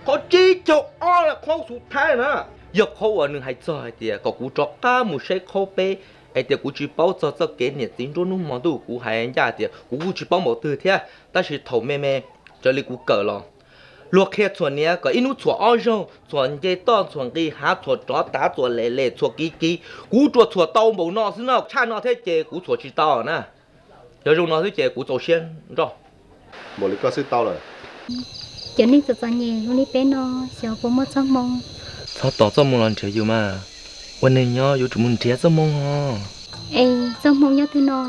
Qhov tsib caug ob las qhov xu thaib na. Yog qhov uas nws hais txog hais tias kom kuv rov qab mus saib qhov peb, hais tias kuv tsis paub txog txoj kev niam txiv nruab hnub hmo ntuj, kuv hais ncaj tias kuv kuj tsis paub npaum twg thiab, tab sis thaum me me raws li kuv kawm los, luag qhia txhuam niam kom ib hnub txhuam ob zaug, txhuam nce toj, txhuam nqis hav, txhuam rov tav, txhuam lem lem, txhuam kiv kiv. Kuv tsuas txhuam tau npaum no xwb na, tshaj no thiab ces kuv txhuam tsis tau na. Yog zoo no xwb ces kuv txaus siab nroj. Npaum li koj xwb tau lawm. Cov neeg txom txom nyem zoo li peb no, xyov puas muaj txoj hmoo. Txhob tos txoj hmoo los nrhiav yus mas. Ua neeg nyob yuav tsum mus nrhiav txoj hmoo os. Es txoj hmoo nyob twg no?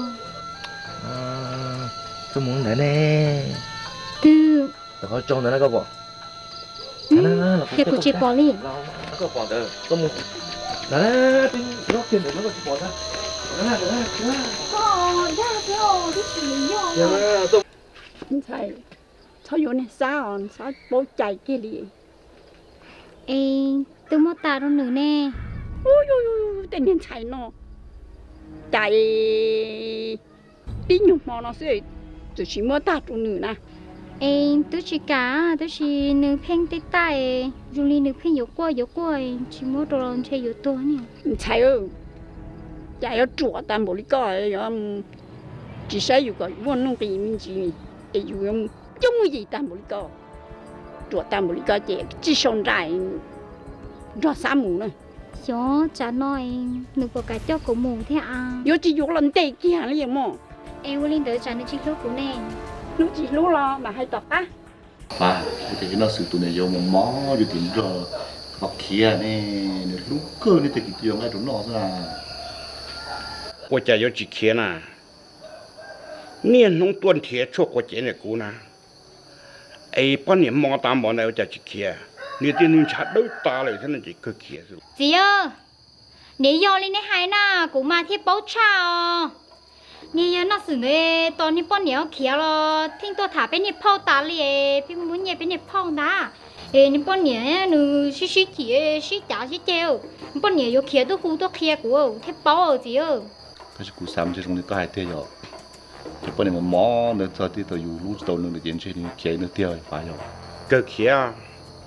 Txoj hmoo ntawd ne. Twg? Ntawm qhov tsau ntawd na koj pom. Yog kuv tsis pom li. Koj pom ntawd txoj hmoo. Ntxhais, txhob yuav niag Xab os, Xab paub cai kiag li. Es twb muab tas rau nws ne. Tej niag ntxhais no cai, tib nyuag hmo no xwb txawm tsis muab tag rau nws na. Es twb tsis kam, tab sis nws pheej tej tais, zoo li nws pheej yuav quaj yuav quaj, tsis muab rau los ntshe yuav tuag ne. Ntxhais, cas yuav ruam tag npaum li koj, tsis saib yus kom muaj nuj nqis me ntsis, es yus yuav coob muaj yim tag npaum li koj, ruam tag npaum li koj ces tsis sau nra nrog Xab mus na. Xyov tsam no nws puas kam coj kuv mus thiab a. Yuav tsis yuav los ntes kiag li mog. Es ua li ntawd tsam nws tsis hlub kuv ne. Hnub tsis hlub los mam hais tom qab. Pab, ib no xwm tus niam yau mos mos yus tim nrog los khiav ne, nws hlub kawg ne, tej kwv tij yau nqaij rau noj xwb na. Ua cas yuav tsis khiav na? Niaj hnub tuaj nrhiav tshuaj quav cev ntawm kuv na, es poj niam mos tas npaum ntawd ua cas tsis khiav? Niag tij nws ntshav dawb tas lawm thiab no ces kawg khiav xwb. Txiv, niam yog li neb hais na, kuv mas thiaj paub tshaj os. Niag yog noj xwm ntawd tos niag poj niam khiav los pheej tuaj tham peb niag phauj tas li, pheej muab nyiaj peb niag phauj ntag. Es niag poj niam nws sib sib chim sib cav sib ceg, niag poj niam yuav khiav tuaj hu tuaj qhia kuv thiaj paub txiv. Tab sis kuv xav ntshe zoo li koj hais tiag yog, ces poj niam mos mos ntawd txog tib thaum yus hlub tsis tau nws lawm ces ntshe nws khiav nws tiag Fav yog. Kawg khiav,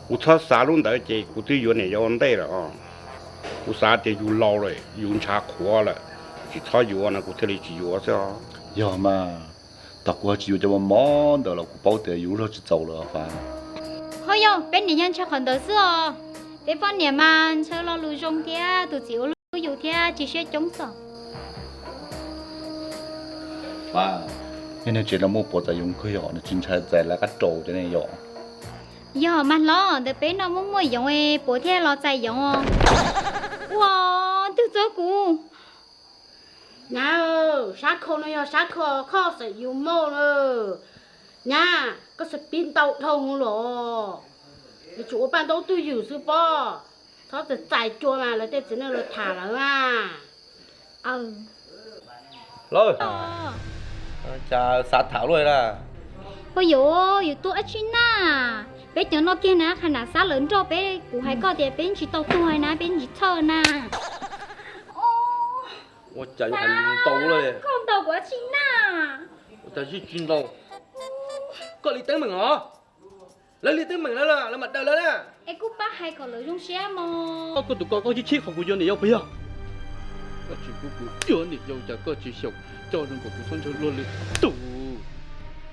kuv txhob xav lub ntawd ces kuv twb yuav niam yau ua ntej lawm os. Kuv xav tias yus laus lawm yus ntshav qhuav lawm, tsis txhob yuav no kuv thiaj li tsis yuav xwb os. Yog mas, thaum kuv ho tsis yuav cov mos mos ntawd los kuv paub tias yus lub zog tsis txaus lawm Fav. Ho yog peb niam yog ntshaw qhov ntawd xwb os. Peb poj niam mas ntshaw lo lus zoo thiab tus txiv ua hlub yus thiab tsis siab coob xwb. Fav, niag tsev no muaj puav txais yoov kawg yog nws tsis ntshai txais lawv qab rau cov ne yog. Yog mas hlob, ntawm peb no muaj muaj yoov puav thiaj los txais yoov. Ua, twg txob kuv? Nyab, sab khau no yog sab khau khoj xeem yus mauj na. Nyab, koj xav pib ntau dhau los, yuav tsum ua paj ntaub twj ywm xwb pob. Txhob txais txais cua mas lawv tej txiv neej lawv tham lawm mas. Lawv, cas xav tham luaj na? Ua yuav, yuav tuaj ab tsi na? Peb cov no kiag na, qhov nam xab lawv nrog peb, kuv hais koj tias peb tsis tau tuag na, peb tsis txhawj na. Ua cas yuav hais ntau luaj li? Koj ntaus kuv ab tsi na? Ua cas zij tsis ntaus? Koj li teeb meem os. Lawv li teeb meem lawv, lawv mam daws lawv na. Es kuj pab hais kom lawv zoo siab mog. Koj tus ko koj chib chib qhov kuv yuav niam yau puas yog? Koj tsis pub kuv yuav niam yau cas koj tsis xyaum coj zoo kom kuv txhob ntshaw luag lwm tus.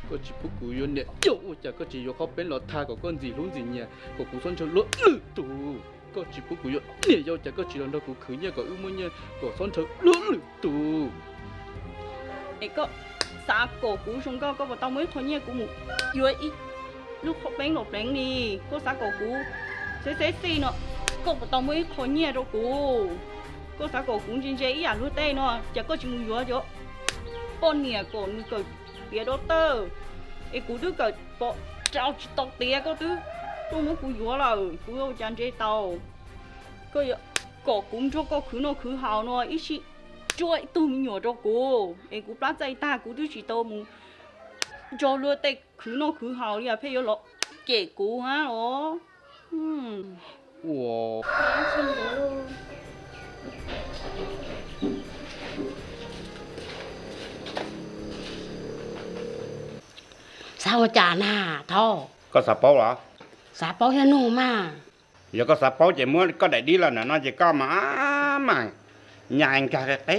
Koj tsis pub kuv yuav niam yau ua cas koj tsis yuav qhov peeb los tha kom koj ntxim hlub ntxim nyiam kom kuv txhob ntshaw luag lwm tus. Koj tsis pub kuv yuav niam yau cas koj tsis los nrog kuv khwv nyiaj kom wb muaj nyiaj kom txhob ntshaw luag lwm tus. Es koj xav kom kuv zoo nkauj koj puas tau muaj ib qho nyiaj kuv mus yuav ib lub qhov peeb los pleev li? Koj xav kom kuv xeb xeb xij no, koj puas tau muaj ib qho nyiaj rau kuv? Koj xav kom kuv ntse ntse ib yam luag tej no cas koj tsis mus yuav cov poj niam kom nws kawm piav dab tawj, es kuv twb kawm pom rau tsis tau tiav koj twb tuaj muab kuv yuav lawm, kuv ua cas ntse tau? Koj yuav kom kuv nrog koj khwv noj khwv haus no ib sij tsuab ib tug me nyuam rau kuv, es kuv plab txaij tag kuv twb tsis tau mus nrog luag tej khwv noj khwv haus li, pheej yuav los cem kuv hab los. Xav ua cas na, Thoj? Koj xav paub los? Xav paub thiab nug mas. Yog koj xav paub ces muab koj daim dib los ntawm no ces koj mas, mas nyas nkag qe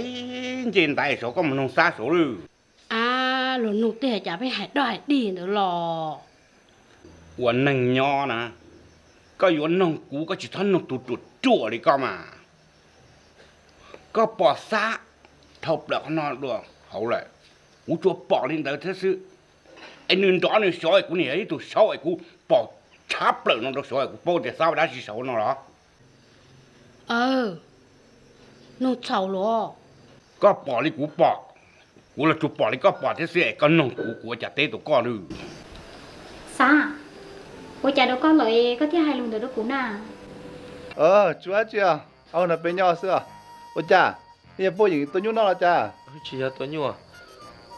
nce ntaiv saud koj mus noog Xab saud lawm. Ab, luag nug tej cas pheej hais doj hais dig ntawd los? Ua neeg nyob na, koj yuav noog kuv koj tsis txhob noog tus ruam ruam li koj mas. Koj pom Xab dhau plaws qhov no dua hauv lawm, kuv tsuas pom li ntawd thiab xwb. Es nws nrov nws xyov es kuv niam yog ib tug saub es kuv pom tshab plaws no rau saud es kuv paub tias Xab ua dab tsi saud no los? Aw, nug txhaum los? Koj pom li kuv pom, kuv los tsuas pom li koj pom thiab xwb es koj noog kuv, kuv ua cas teb tau koj lawm. Xab, ua cas rau koj lawm koj thiaj hais lus ntawd rau kuv na? Tsis ua dab tsi, au no peb nyob xwb. Ua cas nej yog poj yeem tua nyuj noj los cas? Tsis yog tua nyuj,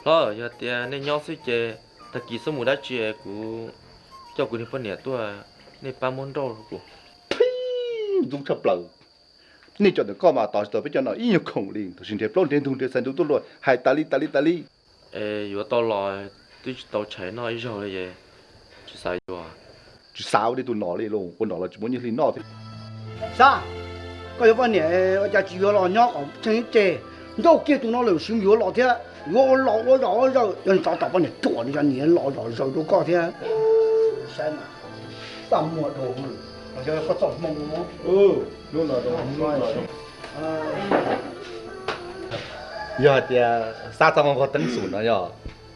hlob, yog tias nej nyob xwb ces tag kis xub mus dab tsi kuv coj kuv niag poj niam tuaj, nej pab muab nrauj rau kuv. Ntxub tshaj plaws. Nej cov ntawm koj mas tos tsis tau peb cov no ib nyuag khoom li, tab sis nrhiav plaub nrhiav ntug nrhiav xaiv ntuv tuaj luag hais tas li tas li tas li. Es yuav tau los twb tsis tau tshais noj ib zaug li es tsis xav yuav. Tsis xav ua li tus nom li los, ua nom los tsis muaj nyiaj hli noj thiab. Xab, koj yuav poj niam ua cas tsis yuav los nyob kom tsheej ib ce, nrauj kiag tus no lawm sis yuav los thiab, yuav ua los ua zom ua zaws, yog tsov tom poj niam ruam li cov niam los zom zaws rau koj thiab. Saib mas, txaj muag dhau, los yog koj txoj hmoo. Yog hais tias Xab txaj muag nqog teeb xum no yog,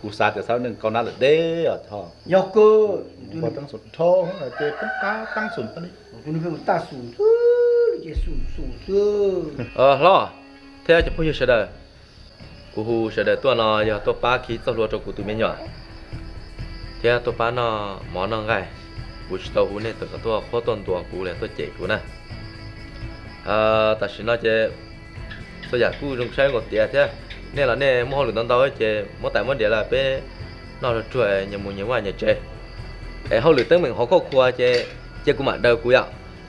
kuv xav tias Xab neeg kaub nab lawm deb os. Yog kawg, nqog teeb xum dhau ces poob qab teeb xum pab li. Hlob thiab cov phooj ywg sawv daws, kuv hu sawv daws tuaj no yog tuaj pab khi txoj hlua rau kuv tus me nyuam thiab tuaj pab noj mov noj nqaij. Kuv tsis tau hu nej tawm kom tuaj qhuab tuaj ntuas kuv los tuaj cem kuv na. Tam sim no ces txhua yam kuj zoo saib nkaus tiav thiab. Nej los nej muaj hauj lwm ntau ntau ces muab tais muab diav los peb noj ruag ruag nyias mus nyias vaj nyias tsev. Es hauj lwm teeb meem hauv khuaj khua ces cia kuv mam daws kuv yom.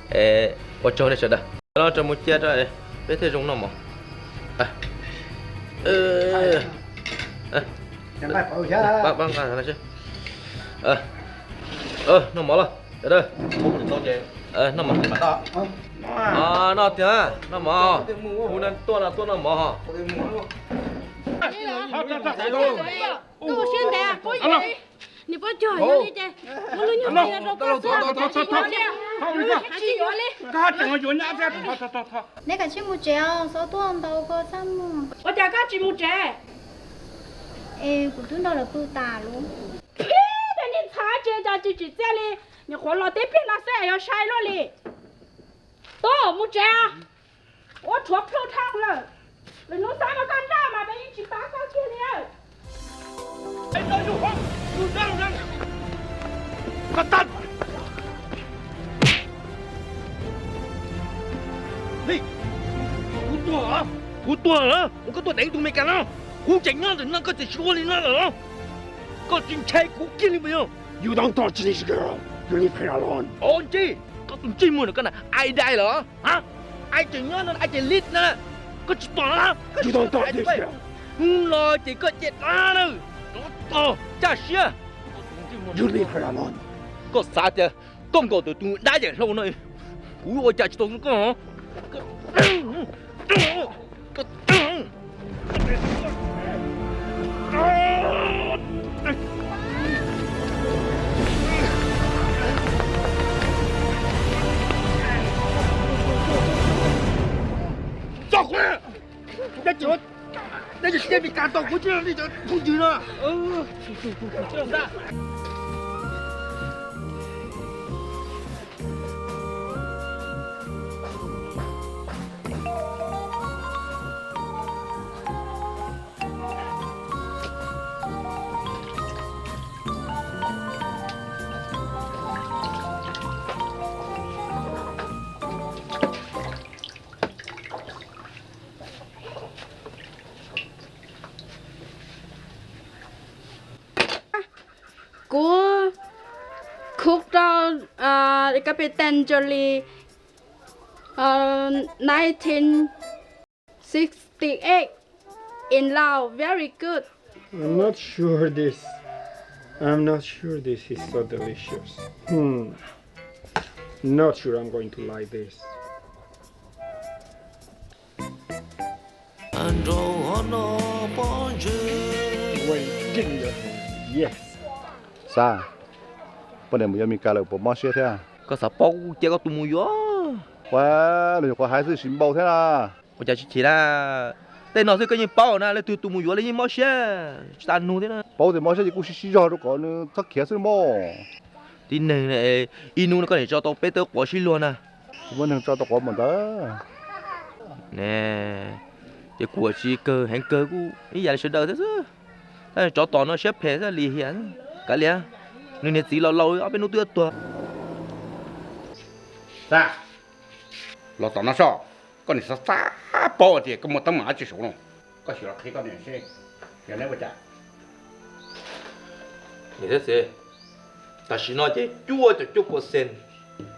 Es ua tsaug nej sawv daws. No rau mus cia rau peb thiaj zoo noj mov. Noj mov los sawv daws. Noj mov. Noj tiag, noj mov. Hu no tuaj no tuaj noj mov. Neb kav tsij mus tsev os, xov tuaj ntau koj txaj muag. Ua cas koj tsis mus tsev? Es kuv twb nrog lawv pw tas lawm. Thiab nej ntxhais tsis tsis txiaj li, nyuam qhuav los teb pliag no xwb es yuav sai luaj li. Tuaj mus tsev. Ua rhuav plhu dhau lawm. Lwm hnub xav mas koj nrauj mas peb yeej tsis pab koj kiag li. Kuv tuag lawm, kuv tuag lawm, ua koj tuaj deev tus Meskas no. Kuv tseem nyob ntawm no koj tseem sib ua li no lawm los? Koj tsis ntshai kuv kiag li puas yog? You don't touch this girl. You leave her alone. Ov ntsej, koj tus ntsej muag ntawm koj na, ai dai los? Ai tseem nyob no, ai ces lib na. Koj tsis pom los? You don't touch this girl. Hnub no ces koj cia dab na. Tsov tog caj siab. You leave her alone. Koj xav tias koj nkaum tus dab yawm hlau no, kuv ua cas tsis tau koj? Txo kuv, neb tsis, neb tsis teb Meskas tau kuv cov phooj ywg no. Kuv khub rau Captain Jolie nineteen sixty-eight in Laos. Very good. I'm not sure this. I'm not sure this is so delicious. Hmm. Not sure I'm going to like this. Yes. Xav, poj niam mus yuav Mes Kas lawm puas mob siab thiab? Koj xav paub kuv cia koj tus mus yuav. Ua, nws nyuam qhuav hais xwb tsis npau thiab na. Ua cas tsis chim na? Tej no xwb koj yeej paub na, leej twg tus mus yuav los yeej mob siab tsis tas nug thiab na. Paub tias mob siab ces kuj sib sib zog rau kom nws txhob khiav xwb mog. Tib neeg ib hnub no koj niam tso tau peb tawb quav sib luag na. Tsis muaj neeg tso tau quav npaum ntawd. Ne, ces kuv tsis kawg heev kawg kuj ib yam li sawv daws thiab xwb. Tab tsov tom no siab phem xwb li hiam. Kav liam, nws niag txiv laus laus ob peb hnub twb yuav tuag. Xav, los tom no soj, koj niam xav xav paub tias koj muaj teeb meem dab tsi saum no. Koj sim los qhia koj niam seb yog neb ua cas. Niam thiab txiv, tam sim no ces cuaj caum cuaj percent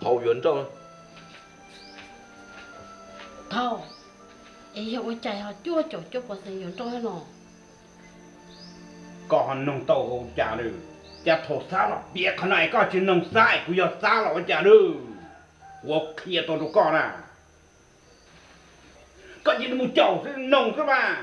hauv yuav nrauj. Thaum, es yog ua cas ho cuaj caum cuaj percent yuav nrauj no? Koj ho noog tau ua cas lawm? Cas thaum Xab los piav qhov no es koj tsis noog Xab es kuv yog Xab los ua cas lawm? Kuv qhia tau rau koj na. Koj cia mus caum xwb, noog xwb mas.